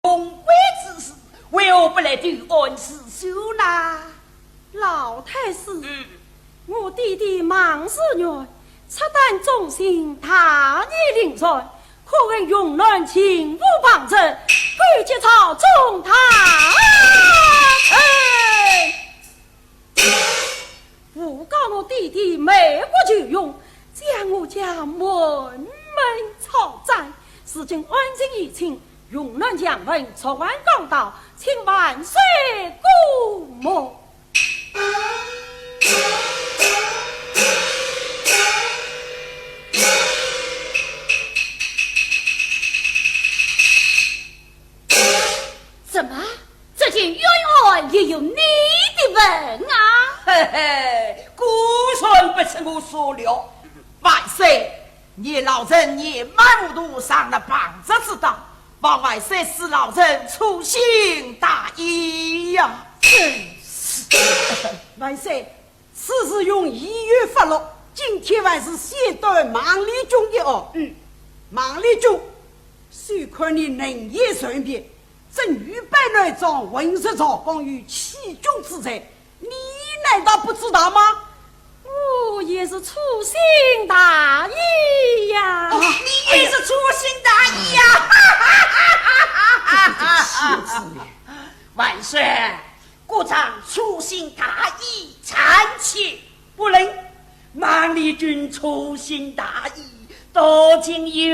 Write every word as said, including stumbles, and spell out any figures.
荣归之事，为何不来投案自首呢？老太师，嗯。我爹爹孟士元，赤胆忠心，大义凛然，可恨荣乱，情妇旁氏，勾结朝中大臣。诬告我爹爹卖国求荣，将我家满门抄斩。如今案情已清，荣乱强横，昨晚刚到，请万岁过目。怎么？这件冤案也有你的份啊？嘿嘿，果然不出我所料。万岁，你老臣年迈糊涂，上了旁氏之当，望万岁恕老臣粗心大意呀。真是。万岁， 此事容议员发落，今天还是先断孟丽君一案。嗯。孟丽君，虽看你能言善辩，这女扮男装，混入朝纲，有欺君之罪，你难道不知道吗？我也是粗心大意呀。哦，你也是粗心大意呀。这个气死了。万岁， 国丈粗心大意，暂且不论。孟丽君粗心大意，到今有